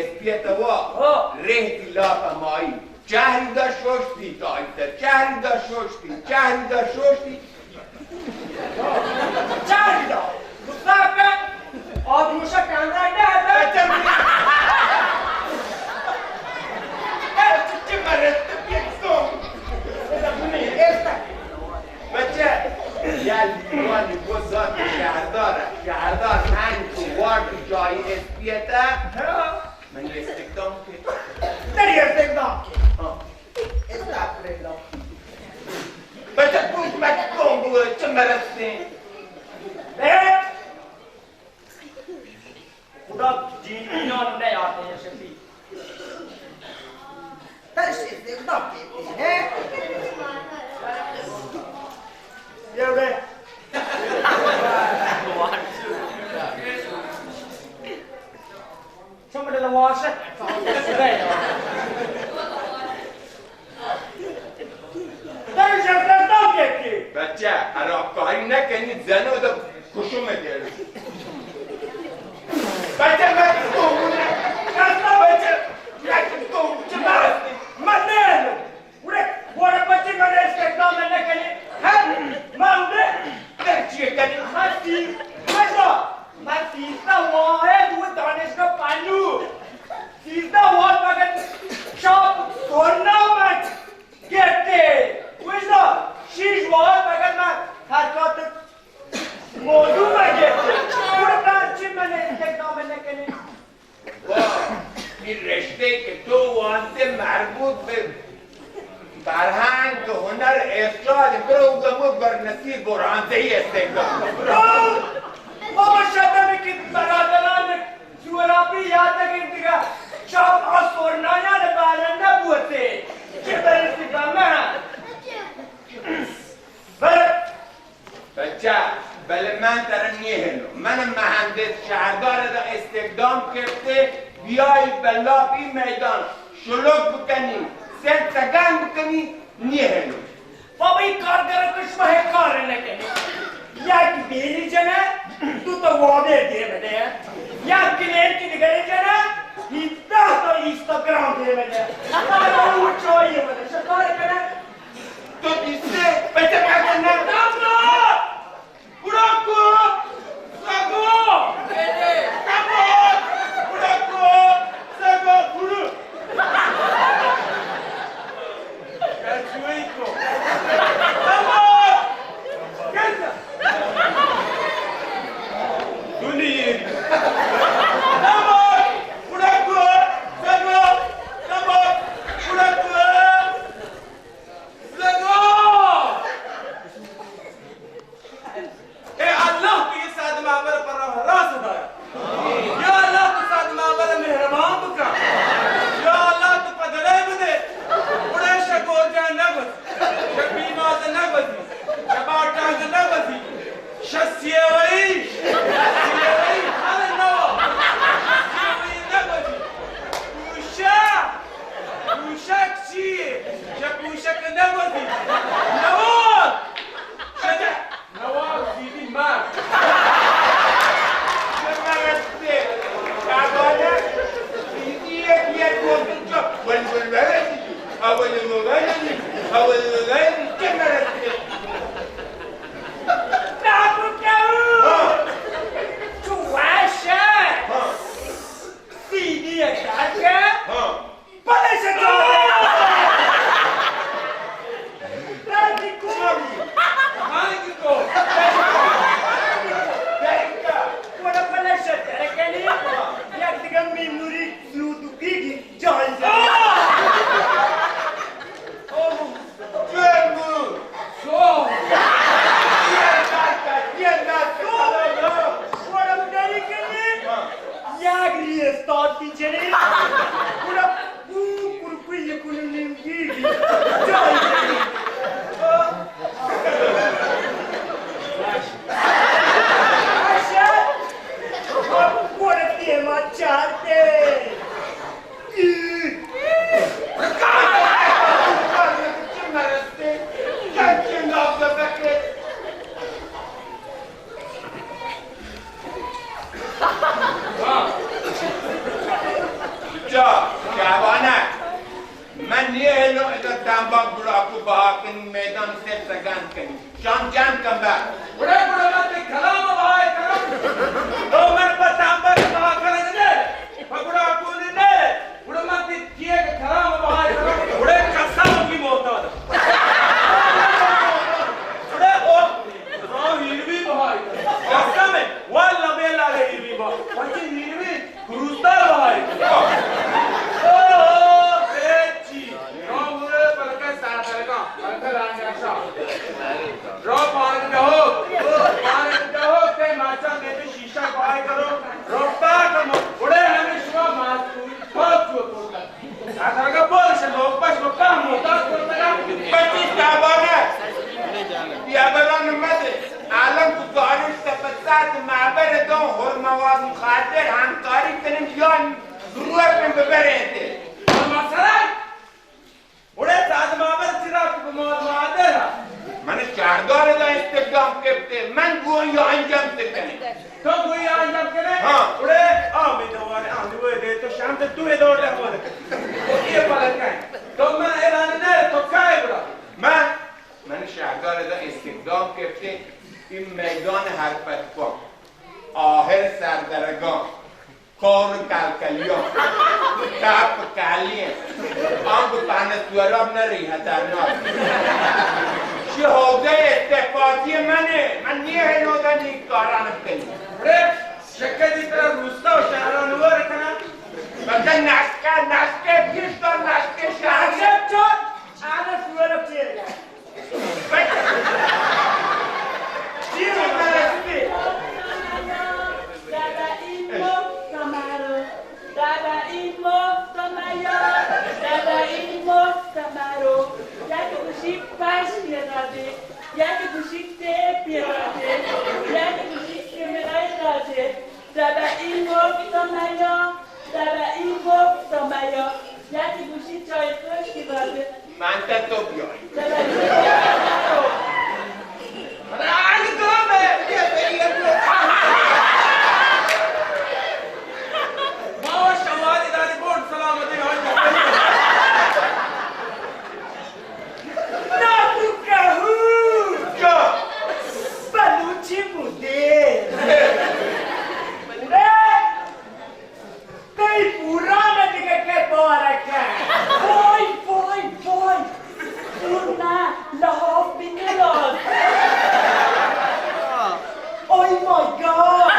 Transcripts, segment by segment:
اسپیت وا، ہو۔ ریہتی لاتا مائی۔ چہری دا شوشتی، تایتا چہری دا شوشتی، چہری دا شوشتی۔ چہری دا؟ مصطفی، آبروشا کمرہ نہ دا۔ بچہ، چی مرست پیتوں؟ بچہ، یا لیوانی گوزات شہردار، شہردار ہنچو واٹ جای اسپیتا۔ منی استخدام کن۔ تری استخدام کن۔ ہاں۔ استغفراللہ۔ بچہ، پوچ مت کن، بگو چہ مرستیں۔ اے! خدا جیت نام نہ آتے ہیں شفیع۔ تری استخدام کن، اے؟ یہ اڑے۔ شما دل واسه. در جبران دام یکی. بچه، خرابکاری نکنی، زنو دو کشم دل. بچه، من تو بچه، من تو چه مرسی؟ من نه. گڑا، گڑا پچے من استخدام نہ کنے؟ ہاں؟ ما اڑے؟ در چیے کنے؟ من سیز، من سیزدہ واحد و دانشگاہ پانو. سیزدہ واحد مگر چاپ تورنامنٹ گرتے. وشدا، شیش واحد مگر من حرکات موضوع گرتے. گڑا پچے من استخدام نہ کنے؟ واہ، اے رشتے کہ تو وانتے مربوط بہ فرہنگ، ہنر، ارشاد، برو گمو بر نصیر برانزئی استخدام. بابا شدم کہ برادران جغرافی یاد نگندگا چاپ آ سورنایان بارن نبوتے. چہ برسی بہ من؟ بلے بچہ، بلے من ترا نیہلوں. من مہندس شہردار ء استخدام کرتے، بیائی بلاپی میدان شلوک بکنی، سر سگان بکنی، نیہلوں. بابا، ای کارگر تو شما ہے کار نہ کنے. یک بیری جنے، تو تو وابے دے بدے. یک کلینٹ دگرے جنے، ہیدہ تا اینستاگرام دے بدے. بابا، وہ چاہیے بدے، شکار کنے. تو دیستے؟ پیسے پیسے نہ. نمرود! بڑکو! سگو! نمرود! بڑکو! سگو! بڑو! کچوئی کو. نمرود! کیسا؟ دنیا. نمرود! بڑکو! سگو! نمرود! بڑکو! زگا! اے اللہ، تو یہ سعد معبر پر راہ راست دایا. یا اللہ، تو سعد معبر مہربان بکا. یا اللہ، تو پدلے بدے. اڑے شکور جان نہ گوزی، شبی ناز نہ گوزی، شبا ٹانگ نہ گوزی. شسیوئی، شسیوئی، ہر نوا. شسیوئی نہ گوزی. پوشا، پوشک چیے؟ شہ پوشک نہ گوزی. نواب! شجا! نواب زیدی مار. شما رستے. کابانا زیدی یک یک گوزن چو ول ول ول زیدی. اول مغل زیدی. اول مغل زیدی. شما رستے. نابو کہو! ہاں. تو واشا! ہاں. سیدی ء کار کن. ہاں. بلے شجاع! راضی کو. ہاں، کی کو. گڑا بلے شجاع کنی. یک دگہ میموری سلوتکی گی جائز. جنگو! سو! یک ریستارتی جنی. شابانہ، من نیہلو ادا تانبا گڑاکو بہا کنی، میدان سر سگان کنی۔ شام جان کمبا۔ گڑا گڑا من تے کلام بہا کنم۔ تو من پہ تانبا بہا کنگ نے، پہ گڑاکو نے۔ گڑا من تے کیے کہ کلام بہا کنم۔ گڑا قسم بھی موتا دا۔ گڑا او، او ہیروی بہا کنم۔ قسم ہے، واللہ باللہ ہیروی بہا۔ پچی ہیروی کروستال بہائی۔ او، او، بیچی۔ رو مرے پلکے ساترگا، پلکے رانگا شا۔ رو پانک دہو، پانک دہو، تے ماچا دے تو شیشہ بہائی کرو۔ رو پاک مو، اڑے ہمیں شما ماس کوئی، بہت جو کوتا۔ ساترگا بول سے لوگ پاس کو کام ہوتا، کوتا۔ پچیس تابانا۔ یا بران مدے۔ عالم گزارش تہ پہ ساعت معبر داں، ہر مواد مخدر ہمکاری کنیں یا ضرورت میں ببریں تے۔ مسئلہ؟ اڑے ساعت معبر چرا کہ مواد مخدر ہے؟ من شہردار دا استخدام کرتے، من گوں یا انجام تے کنیں۔ تو گوں یا انجام کنیں؟ ہاں۔ اڑے آ میں دوارے، آ دوے دے تو شام تے تو اے دور دے ہمارے۔ تو یہ پلک ہے۔ تو من اعلان نہ تو کائے بڑا؟ من من شہردار ادا استخدام کرتے، این میدان حرفت کن، آهر سردرگان، کار کلکلیان، تپ کلین، آن به پنه سوراب نری خطرناک. شی حوزه استخباراتی منه، من نیه هنوزا نیک کاران کنی. ارے، شکه دی طرح روستا و شهران ور کنن. بچه نشکه، نشکه، پیش کن نشکه شهر. اچھا، چون؟ آنا سوراب چیه؟ دابا این گفت تا میا، یکی گوشی چای خشکی بازه. من تا تو بیای. دابا این گفت تا میا. رنگ تو به، بیا بری تو. ما شوادی داری بون سلامتی های. ناتو کهو. جا. بلوچی مدیر. تئی پوران دگه که بارکه. وای، وای، وای. پور نه، لحاف بینیراز. Oh my God.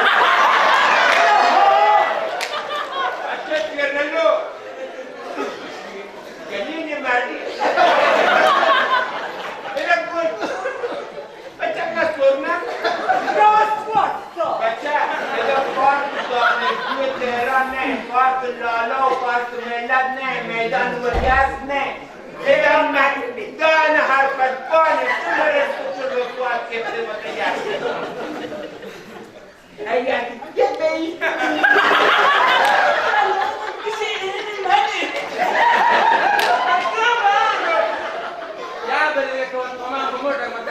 لحاف. اچھا، چیئر نلو. جنین مردی. میرا گل. بچہ کا سورنا؟ راست واسطہ. بچہ، ادا پارک دانشجو تهران نه، پارک لالا و پارک ملت نه، میدان وریاس نه. ادا میدان حرفت پانه، تو مرس تو چلو سوال کفته متیار. ایا، یه بی. یا بلے تو تمام موٹر مت.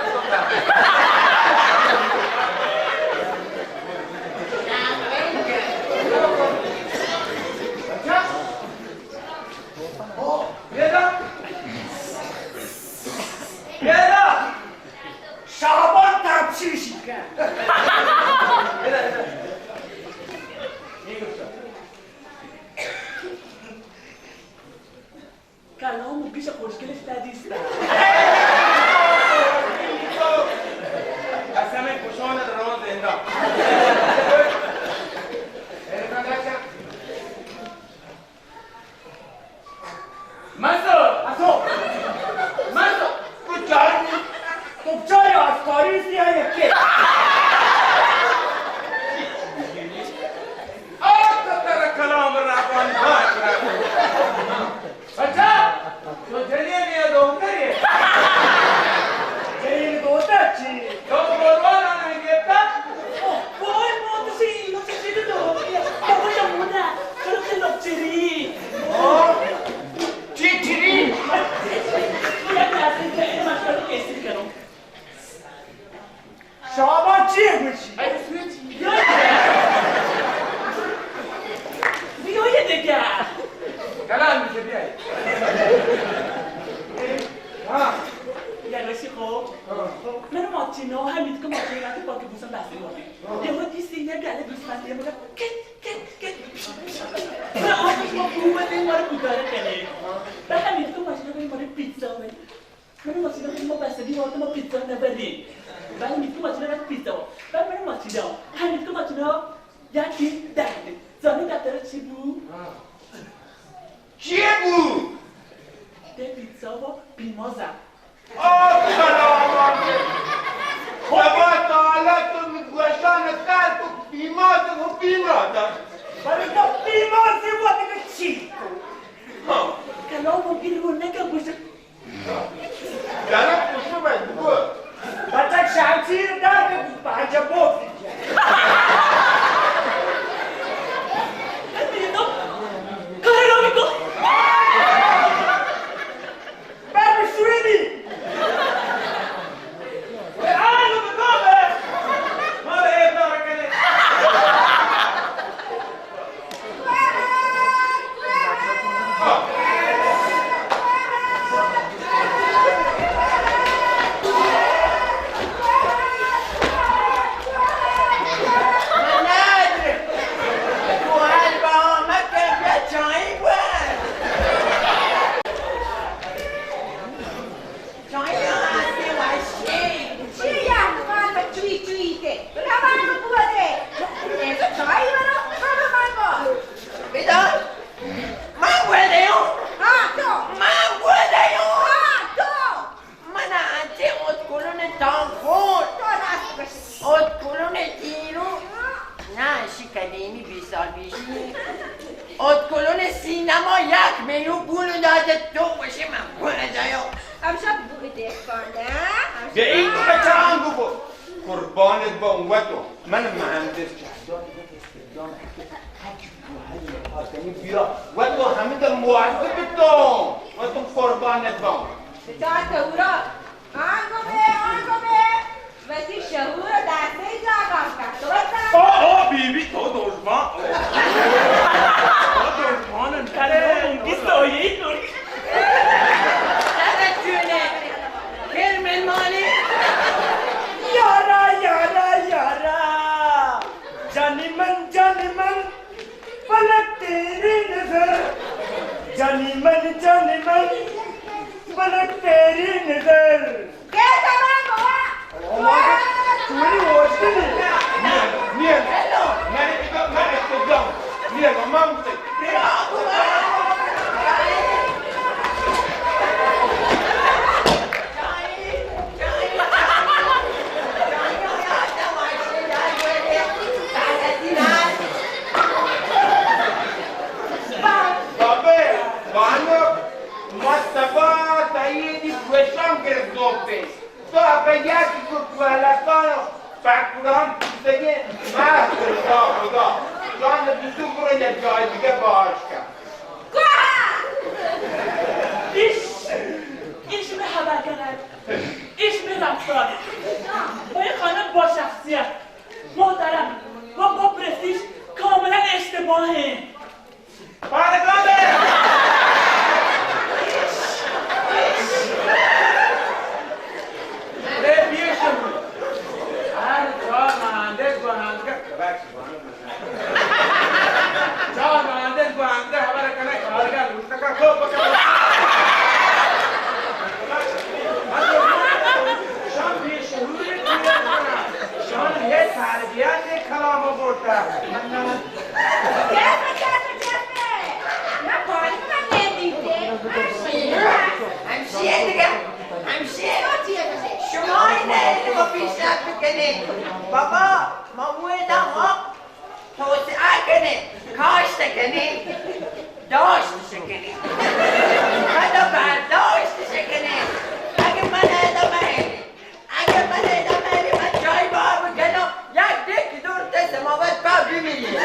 اچھا. او، یہ دا. یہ دا. شابان تاپچی شکا. کلام گیش خوشگل اشتا دیستا. قسم کشان روان زندہ. مسو! مسو! مسو! تو چاری، تو چاری آسکاری سی ہے یکی. آ تو ترا کلام رابان بات. اچھا، تو جنین یا دختر ہے؟ جنین دختر چی؟ تو قربان آنا گیتا؟ اوہ، وای، ما تو سی، ما تو سی تو دو. بابا جمونا، تو سی لوگ چری. چی چری؟ تو یک لحظه که این مشکل رو کیسی کنم. شما چی گوشی؟ بیا، بیا دیگه. کلام میشه بیای. ها. یا رشی خو. ها. من ماچینو، حمید که ماچینو، تو پاکی بوسم بحثی وانی. یه هو دیسی یه گله دوست مندی، مگه کت، کت، کت. نه، آخه شما خوبه، دین ماره بوداره کنی. به حمید که ماچینو، کنی ماره پیتزا کنی. من ماچینو، کنی ما بستگی وارد ما پیتزا نبری. ولی حمید که ماچینو، کنی پیتزا. و من ماچینو، حمید که ماچینو، یکی درد. زانی دفتر چی بو؟ چیه بو؟ ده پیتزا و پیمازا. آه، سلام علیکم. خدا تعالی تو می گوشان سر تو پیماز و پیماز. ولی تو پیمازی و دیگه چی کو؟ ها. کلام و گیر و نگه گوشه. جناب خوشو باید بگو. بچک شمشیر در که پنجه بفتی. کارنامه کو. بر به سویدی. چی یعنی؟ چوی چوی که روان بوده. ای تو چای برو، برو من با. بدار. من گوه دیو. ها، تو. من گوه دیو. ها، تو. من انتی اتکلون تانکون. تو راست بشی. اتکلون تیرو. نه، شی قدیمی، بیست سال پیشی. اتکلون سینما یک میلیون پول داده تو بشی من گوه دیو. امشب بوی دهقان، نه؟ امشب بیا این بچه هم بگو. قربانت با وتو. من مهندس جهدان. هرچی تو هر می‌خواستنی بیا. وتو همه در موظف تو. وتو قربانت با. بچه تورا. آنگو به، آنگو به. وتی شعور دسته جاگا کن. تو بچه. آ، آ، بی بی تو دشمن. تو دشمن. کلو مونگی سویی تو. سر چونه؟ کرمن مانی؟ یارا، یارا، یارا. جانی من، جانی من، فلک تیری نظر. جانی من، جانی من، فلک تیری نظر. دے زبان بابا۔ او ما تو چونی وشتی؟ نیه، نیه۔ من ادا، من ادا، نیه، من بابا، بانک، ما تبا تاییدی گوشان گرفت دوپی۔ تو اگه یکی که کوهلکان و پکوران پیسگی محض خدا خدا. جان دوستو برو یه جای دیگه باش کن. ایش، ایش می خبر کند. ایش می رفتار. با یه خانم با شخصیت، محترم و با پرستیژ کاملاً اشتباهه. پادگان! اے بیشم۔ ہر چار مہندس گوہندگا، ببخش، چار مہندس گوہندگا خبر کنے، کارگا لوٹنگا کو پکا۔ شان بے شعور، شان ہے تربیت کلام بوتا۔ ہمشی دیگه، ہمشی. شما این علم رو پیشرفت بکنید. بابا، ما اومدم ما توسعه کنیم، کاشت کنیم، داشت کنیم. حتی برداشت کنیم. اگه من ادامه اگه من ادامه بدم، من جای بار بکنم، یک دکی دور دست ما باید پا بمیری.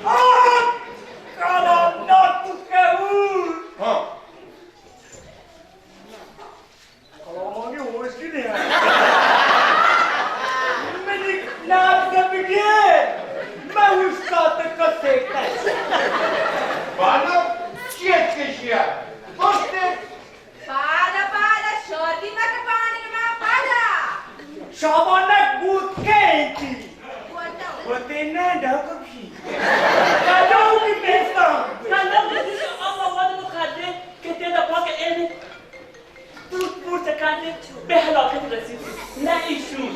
آه! کلام ناکو که او. ها. کلامانی هوش کی نیه. منی نبض بگیر. من اوستاد کس بانک چیت کشیا؟ پشت؟ پادا، پادا، شادی مکہ پانی ما پادا۔ شابانک بوت کئے تی؟ بوتے نہ ڈاکو کی۔ کلو کی پیستا۔ کلو کی پیستا، اما واد مخدر کہ تیدا پاک اینے۔ پورت پورت کاتے بہ ہلاکت رسیت۔ نہ ایشو۔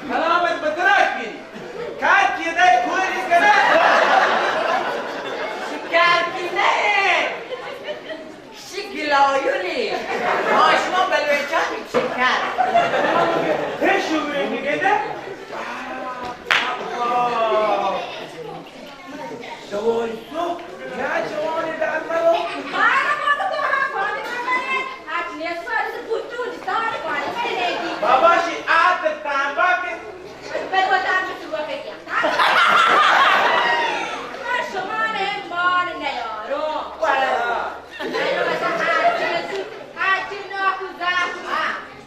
سلامت بترک بی۔ کار کی دای کوری کنا۔ شکار کی نہیں۔ شی گلایونی۔ ما شما بلوچانی چکر۔ هیچ شوگری نگده؟ دوای تو یا جوان در مرو۔ مارا بابا تو ها پانی مگنه۔ آج نیست وارد بوتو دیستان پانی مگنه دی۔ بابا شی آت تانبا که۔ بگو تانبا شروع کیا۔ شما نه مان نیارو۔ هرچی ناکوزات ها،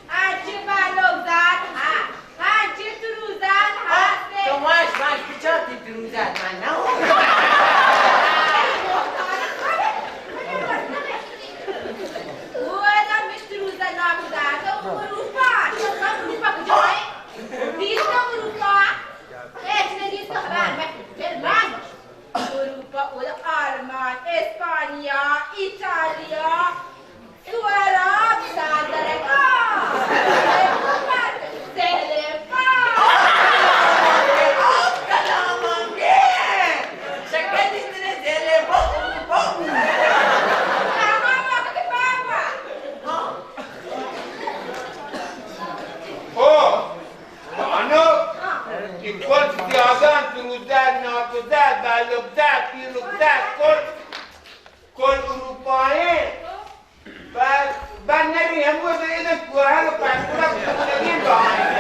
هرچی بالوزات ها، هرچی تروزات ها. تو واش واش بچار تی تروزات ها، نه؟ اودا مش تروزات ناکوزات، اروپا، اروپا کجا ہے؟ دیستا اروپا؟ هیچ ندیستا، خبر مکن، دل من. اروپا، اودا آلمان، اسپانیا، ایتالیا، سوراب، سادرگا، حکومت، زلفا. شکل اتنے زلفا، اروپا. آها، وقت بابا. او. بانک، اے کل زیادان، تروزات، ناکوزات، بالوکزات، پیلوکزات، کل، کل اروپائیں. بس، بند نبی، ہمو دے دے کوہل پنگوڑا کتنگیں بہائیں.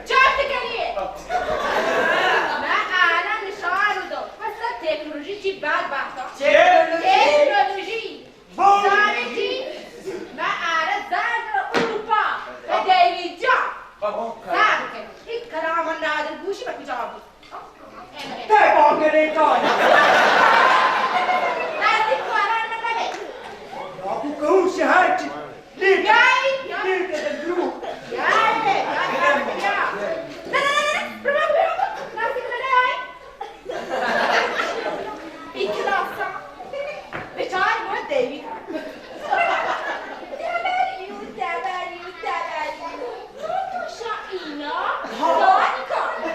چپ کریے. میں آنا نشان دو. اصلا تکنولوژی چی بات بات. تکنولوژی. تکنولوژی. بولی. ما آرا زنگ اروپا، پہ دیوی جان. سب کن. این کلام نادر گوشی به کجا بود؟ تے بانگرے کان. نزدیک واران نہ بگے. آپو کہوں شہر چی. لیٹ. لیٹ درو. نہ، نہ، نہ، نہ. نزدیک نہ آئے. ای کلاسا بچار مرد دیوی. تبریو، تبریو، تبریو. تو تو شا اینا دان کن.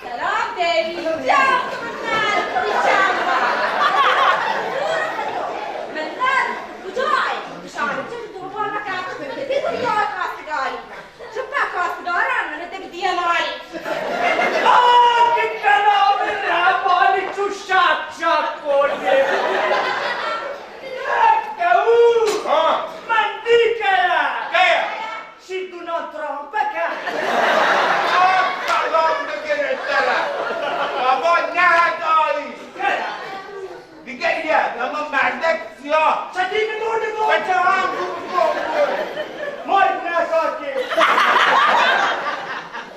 سلام دیوی جان، من نال بچار. من نال کجا آئی؟ شان چل دو بار مکان تو بده. دیدی یار خواستگاری. چپا خواستگاران من دگ دیا ماری. آ، کہ کلام رحمانی چو شاک شاک کردے. کہو. ہاں. من دی کیا. کیا؟ شی دو نان ترامپا کیا. آ، کلام بگرے ترا. بابا نہ داری. کیا؟ دگہ یک، ہما مردک سیاہ. چٹی بہ دور دے تو. بچہ ہاں، گو، گو، گو. مار گناہ کار کے.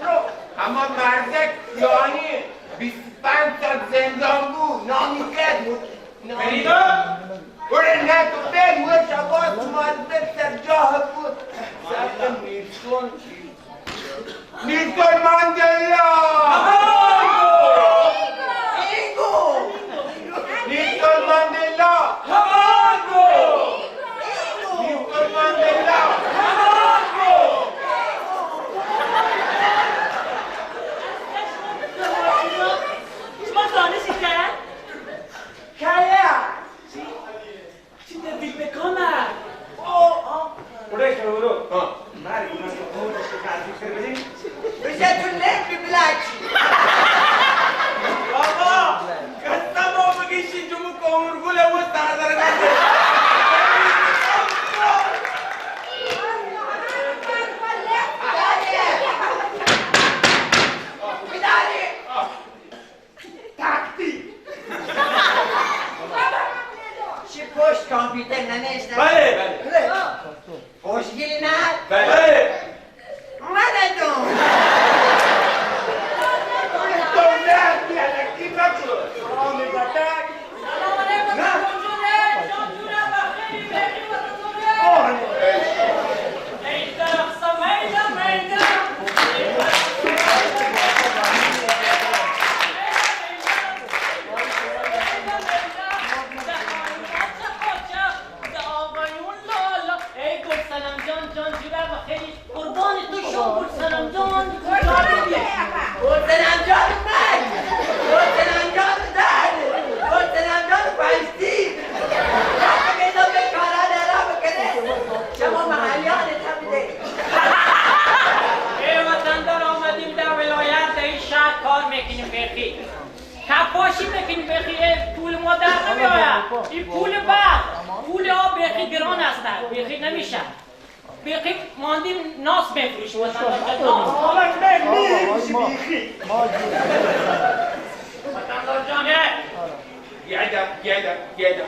رو. ہما مردک سیاہی بیست پنج سال زندان بو، نامی کد مت-، نامی. فریدا؟ اوڑے نہ تو بے، وہ شباز مال پہ سر جاہ کو. سر نیستون. نیلسون ماندلا! ہمانگو! اینگو! نیلسون ماندلا! ہمانگو! نیلسون ماندلا! ہمانگو! شما زانشی کئے؟ کئے؟ چی تبدیل بکنه؟ او، آ. اڑے کرورو. ہاں. ماری گناہ تو کون اس کے کار فکر بجے؟ بجے تو نیک بلاچی. بابا، قسم ہو بگیشی جو مو کور گلے وہ سادر گندے. بیخی کپاشی بکن، بیخی اے پول ما در نمی‌آید. این پول بعد، پول آب بیخی گران است، بیخی نمیشه. بیخی ماندیم ناس بفروش، وطندار جان، ناس. حالا نه، نه، بیخی. وطندار جان، اے. گیده، گیده، گیده.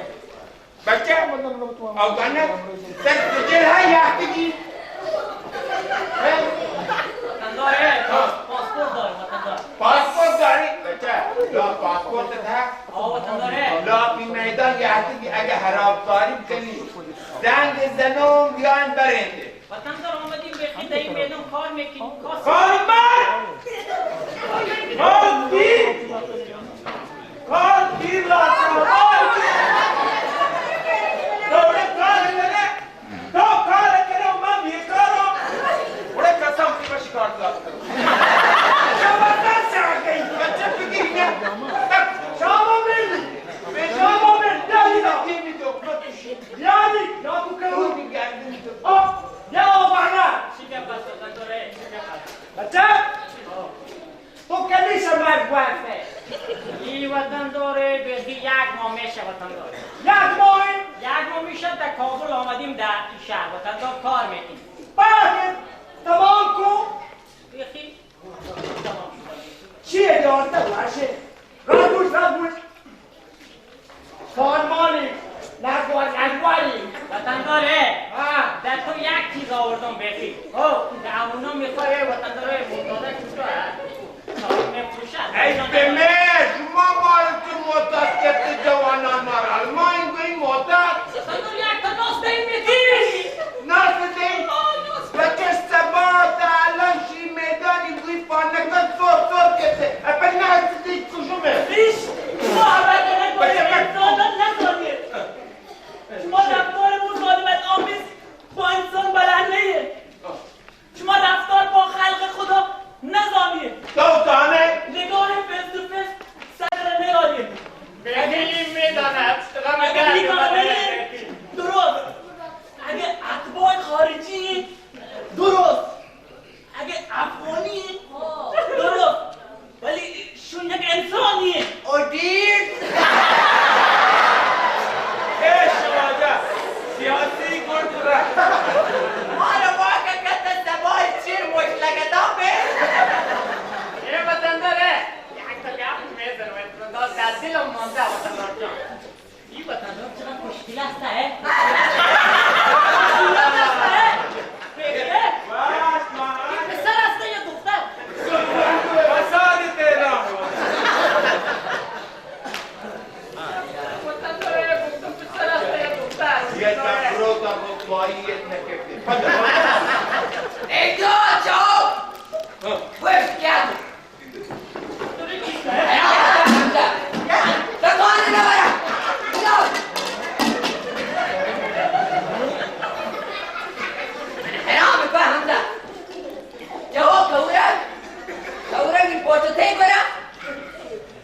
بچه، او گنه، سر سجل ها یا کجی؟ وطندار، اے، پاس-، پاسپورت داری، وطندار. پاسپورت داری؟ بچه، لا پاسپورت ها؟ آه، وطندار، اے. لا بی میدان یا کجی، اگه خرابکاری بکنی، زنگ زنون بیان برنده. وطندار، آمدیم بیخی در این میدان کار می‌کنیم. کار مر! کار دیر! کار دیر لاشعور! تو کار کنه، تو کار کنه، من بیکارم. بڑے قسم کی بشی کار دار. شما در سر گئی. بچه بگیر نه. شما بل. شما بل. یا، یا. یعنی، یا تو کرو. آه، یا آبانا. بچه، تو کدی شما گوشت؟ ای وطندار، بیخی یک ماه میشه وطندار. یک ماه؟ یک ماه میشه در کابل آمدیم، در این شهر وطندار کار می‌کنیم. بعد تمام کو؟ بیخی چی اجازت باشه؟ راگوش، راگوش. خانمانی نگوار، نگواری. وطندار، اے. ها. در تو یک چیز آوردم بیخی. او. در اونا می‌خوای، اے وطندار، اے معتاد چوتو، ها. صاحب می‌فروشه. ای به مه، شما مال تو معتاد کرده جوانان مارا. ما این گوی معتاد. وطندار، یک تا ناس دهی می‌دی. ناس دهی؟ آه، ناس. بچه سبا تا الان شی میدانی گوی پانکت سر سر کته. اپن نه هستی کجومه؟ ریش، شما خبر کنه بچه، من انسان نزانید. شما رفتار مطالبت آمیز با انسان بلد نیه. شما رفتار با خلق خدا نزانید. تو دانه؟ نگاه فیس تو فیس صدر نیارید. ببین می‌داند. اگر می‌داند، درست. اگه اتباع خارجی، درست. اگه افغانی، درست. ولی شون یک انسانی. او دیر. اے شواجه، سیاسی گنڈ را. مارا واقع کت سبای چیر موش لگتا پہ. اے وطندار، اے. یک تو گپ میزن وطندار، در دل مانده وطندار جان. ای وطندار چقدر خوشگل است، اے؟ خوشگل است، اے؟ بگه. این پسر است یا دختر؟ فساد تهران. وطندار، گفتم پسر است یا دختر؟ یه دکتر تا با ماهیت نکرده. ای دو چاو! ها. خوش کرد.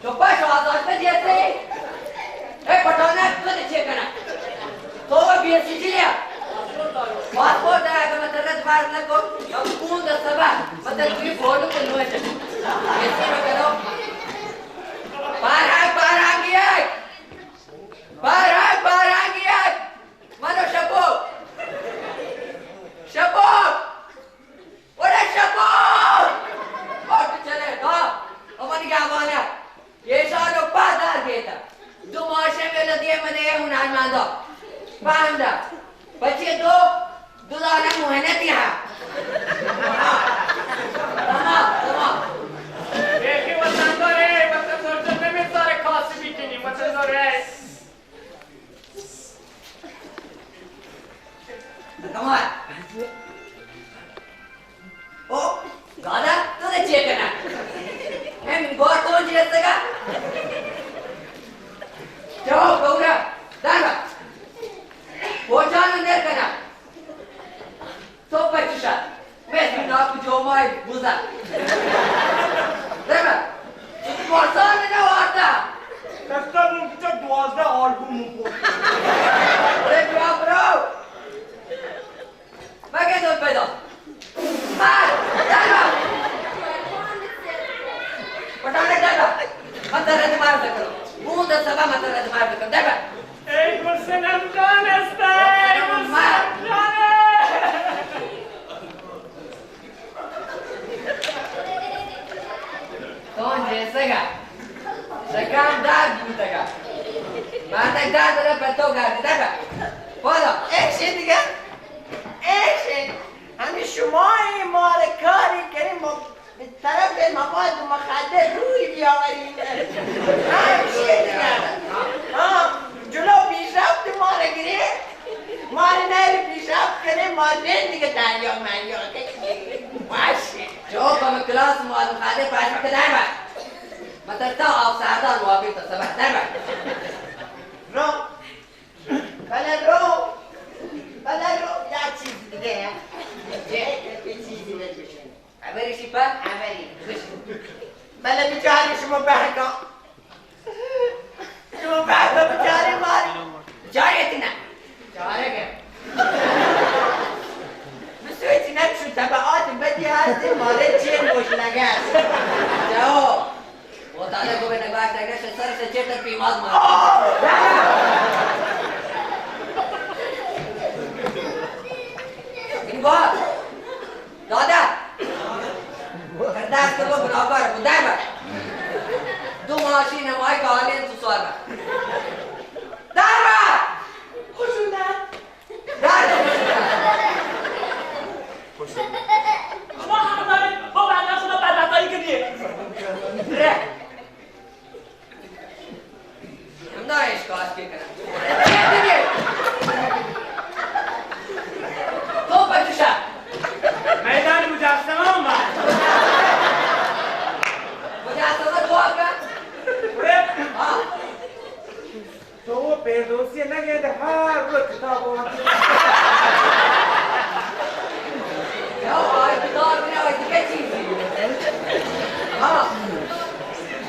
تو پاش آزاد پہ جیسے. اے پٹانا تو دے چے کنا؟ تو بی ایس سی جی لیا. پاسپورٹ ہے، اگر میں ترت بار نہ کو، تو کون دا سبا، مطلب کوئی بولو تو نوے چے. ایسے میں کرو. بارہ، بارہ گیا. بارہ، بارہ گیا. منو شپو. شپو. اوڑے شپو! اٹھ چلے، دا، امن گیا وانا. یہ شانو پا دار دیتا. دو ماشے میں لدیے مدے ہنرمندا. پاندا. بچے دو، دو دانا محنتی ہا. تمام، تمام. دیکھیں وطندار، وطندار جان، میں سارے کاسبی کنی، وطندار. کمال. او، گادا، تو دے چے کنا؟ ہم گور تو جیسے گا؟ جاؤ، گورا، دارا. پوچھا نہ دیر کنا. تو پچشا. میں سنا کو جو مائے بوزا. دیکھا، مارسان نے وارتا. دستا من کچھ دوازدہ آلبوم من پوچھ. ارے برا، برا. مگے دو پیدا. مار، دیکھا. پٹانے دیکھا. پیسگا شکم درد بوتگا. مردک درد را پہ تو گردی دگا. پادا ایشی دیگه، ایشی. همین شما این مال کاری کنیم، ما به طرف مواد مخدر روی بیاوریم. همشی دیگه. ها، جلو پیشرفت ما را گیری. ما را نهر پیشرفت کنه، ما رین دیگه دریا مریا کشی. باشه. جو کم کلاس معلم خاله پاشو کدای با. مطلب تا آب سردان موافق تا سبا در با. رو. بله رو. بله رو. یا چیز دیگه. یه چیزی بگوشم. اولی شی پا؟ اولی. بله بیچاره شما بهگا. شما بهگا بیچاره ماری. بیچاره تی نه. بیچاره که. بسوی تی نه چون تبعات بدی هستی ماره چیر گوش لگه است. جاو. و تعالی کو به نگاش لگه شد سر سے چیر تر پیماز مار. این بار. دادا! کردار تو برابر بودای با. دو ماشین ہمائی کا حالین تو سوار با. دار با! خوشون دار. دار با! خوشون دار. شما حق دارید با بندهٔ خدا بدرفتاری کنید. ره. ہمدا اشکاس کے کرا. تو پچشا. میدان مجسمہ ہم با. مجسمہ تو آگا. ہاں. تو وہ فردوسی نہ گئے تو ہر روز کتاب ہو. یا، آئی کتاب نہیں، آئی دیگه چیزی. ہاں.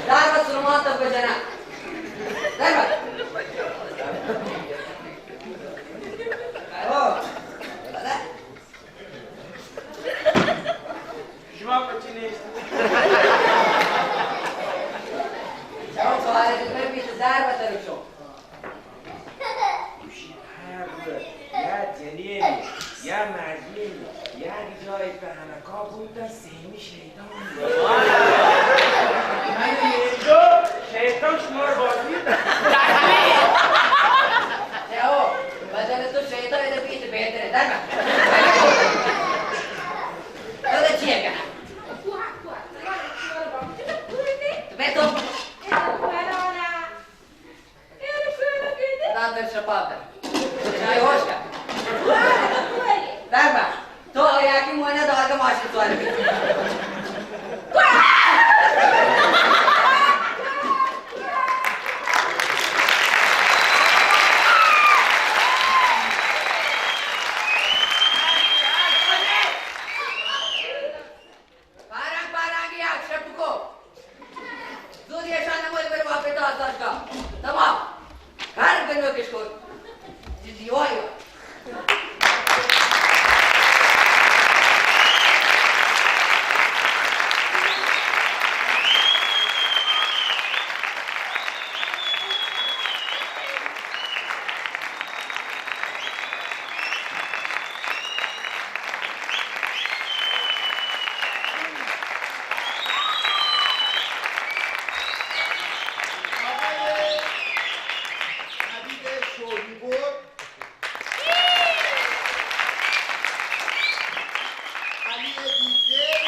دار بس رومان تو بجنا. شما پچی نیست. چون سوال پر بیت دار بتر شو. ہر یا جنین یا مردین یا جای پہ ہنکا بوتن سیمی شیطان. من اینجا شیطان شما رو بازی می‌دم. او، بدن تو شیطان بیت بهتره. در من. تو چیه کنه؟ تو به تو. داد در شپاب در. چای ہوش کن. در با. تو یکی مونه دارگه ماشین سواری بی. پارانگ پارانگی آ شپ کو. زودی اشان نمول بر واپس تو آزاد کا. تمام. ہر گنو کش کو. جی جی وای. آقای حبیب شوری‌برد، علی دیزل،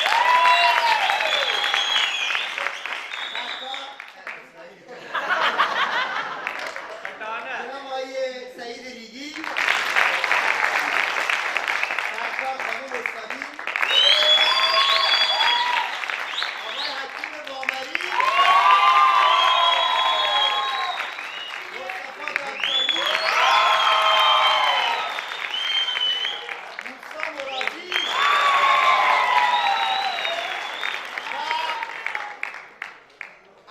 جناب آقای سعید ریگی، سرکار خانم مستقیم، آقای حکیم بامری، مصطفی دادکاری، موسی مرادی و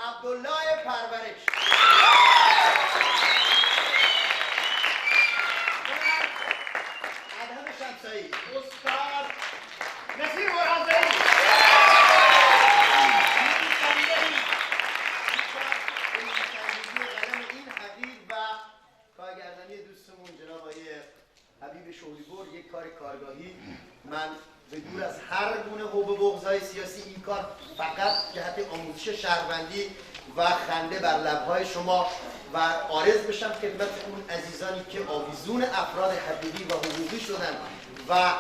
عبدالله پرورش. ادهم شمسایی. استاد نصیر برهانزئی. نویسنده‌ای. به نویسندگی و قلم این حقیر و کارگردانی دوستمون جناب آقای حبیب شوری‌برد یک کار کارگاهی، من به دور از هر گونه حب و بغضای سیاسی این کار فقط جهت آموزش شهروندی و خنده بر لب‌های شما و عارض بشم خدمت اون عزیزانی که آویزون افراد حقیقی و حقوقی شدن و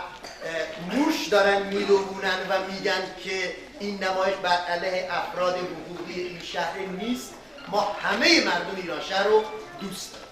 موش دارن می‌دوونن و میگن که این نمایش بر علیه افراد حقوقی این شهر نیست. ما همهٔ مردم ایرانشهر رو دوست داریم.